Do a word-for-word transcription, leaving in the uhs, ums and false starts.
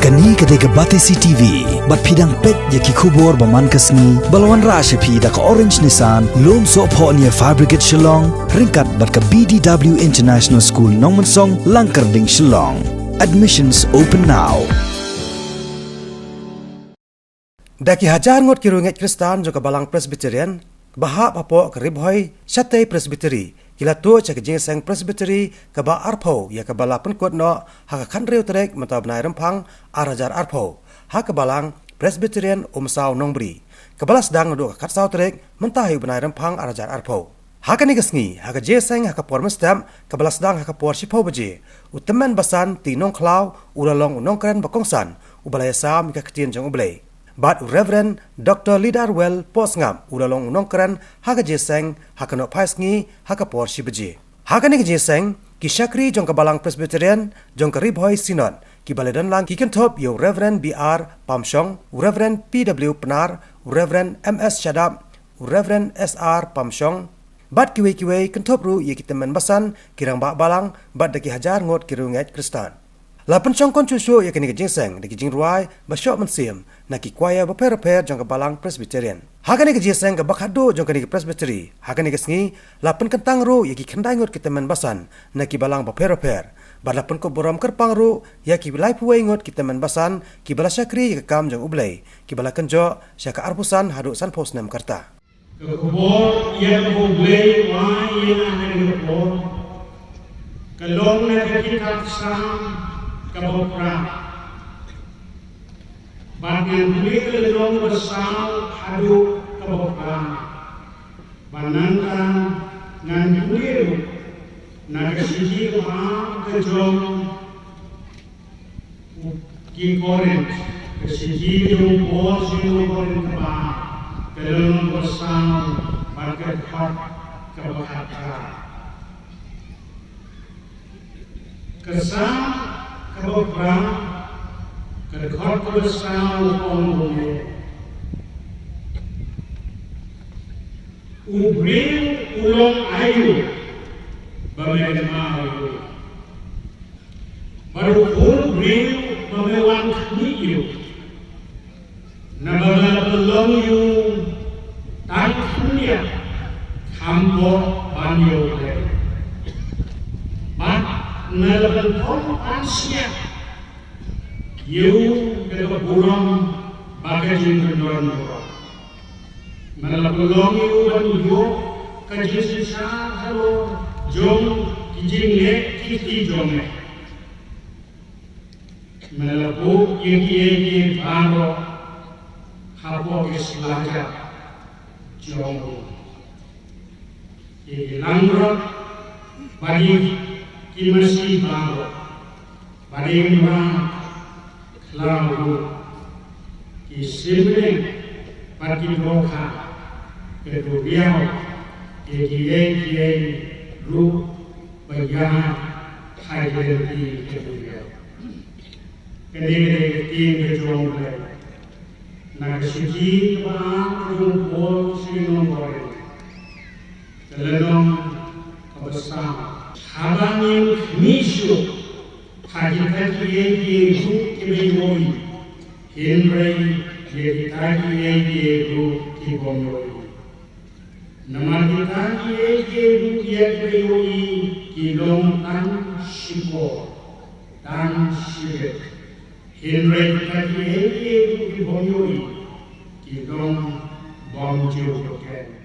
Kane ka dei ka Batesi T V, bad phi dang peit ïa ki khubor ba man ka sngi, ba la wanrah sha phi da ka Orange Nissan, Lumsohphoh near Fire Brigade Shillong, ryngkat bad ka B D W International School Nongmensong, Langkyrding, Shillong. Admissions open now. Da ki hajar ngut ki riewngeit Khristan jong ka Balang Presbyterian, ba hap hapoh ka Ri Bhoi Shatei Presbytery, ki la tuh sha ka jingïaseng Presbytery kaba arphew, ïa kaba la pynkut noh ha ka khathynriew tarik mynta u bnai Rymphang ar hajar arphew, ha ka Balang Presbyterian Umsaw Nongbri, kaba la sdang naduh ka khatsaw tarik mynta hi u bnai Rymphang ar hajar arphew. Ha kane ka sngi, ha ka jingïaseng ha ka por mynstep, kaba la sdang ha ka por shiphew baje, u Tymmen Basan T Nongkhlaw u la long u nongkren ba kongsan uba la ïasam ïa ka ktien jong U Blei. Bad u Reverend Doctor Lidarwel Pohsngap u la long u nongkren ha ka jingïaseng ha ka nohphai sngi ha ka por shi baje. Ha kane ka jingïaseng, ki shakri jong ka Balang Presbyterian jong ka Ri Bhoi Synod, kiba la don lang ki kynthup ïa u Reverend B R Pamshong, u Reverend P W Pnar, u Reverend M S Shadap, u Reverend S R Pamshong, bad kiwei kiwei, kynthup ruh ïa ki tymmen basan, ki rangbah balang, bad da ki hajar ngut ki riewngeit Khristan. La pynshongkun shuh shuh ïa kane ka jingïaseng da ki jingrwai ba shoh mynsiem na ki choir bapher bapher jong ka Balang Presbyterian. Ha kane ka jingïaseng kaba khatduh jong kane ka Presbytery ha kane ka sngi, la pynkyntang ruh ïa ki khyndai ngut ki tymmen basan na ki balang bapher bapher, bad la pynkup burom kyrpang ruh ïa ki laiphew wei ngut ki tymmen basan kiba la shakri ïa ka kam jong U Blei, kiba la kynjoh sha ka arphew san haduh sanphew snem ka rta. Ka khubor ïa kaba U Blei u ai ïa nga ha kane ka por ka long na ka kitab Salm kaba phra. Bad ngan pule ka lynnong ba saw haduh kaba phra. Bad nangta ngan pule ruh na ka shithi kaba ar ka jong Ki Korinth, ka shithi ka jong u Paul sha ki nong Korinth kaba ar, ka lynnong kaba saw, bad ka dkhot kaba khatphra. Ka Salm kaba phra, ka dkhot kaba saw, ka ong kumne: U briew u long aïu ba me kynmaw ïa u? Bad uei u briew ba me wan khmih ïa u? Naba me la pynlong ïa u tang khyndiat, kham bor ban ïa u leh. Bad me la pynthong pansngiat ïa u da ka burom bad ka jingkyndon burom. Me la pynlong ïa u ban ïoh ka jingsynshar halor jong ki jingleh ki kti jong me. Me la buh ïa kiei kiei baroh hapoh ki slajat jong u, ïa ki langbrot bad ïa ki masi baroh, bad ïa ki mrad khlaw ruh, ki sim bneng bad ki dohkha, ka duriaw, ïa kiei kiei ruh ba ïaid ha ki lynti ka duriaw. Kane ka dei ka ktien ka jong U Blei. Na ka shithi kaba ar ka jong u Paul sha ki nong Korinth, ka lynnong kaba saw. Haba ngim khmih shuh ha kita kiei kiei ruh kiba ïohi, hynrei ïa kita kiei kiei ruh ki bym ïohi. Namar kita kiei kiei ruh ïa kiba ïohi ki long tang shipor, tang shibit. Hynrei kita kiei kiei ruh ki bym ïohi ki long bymjukut.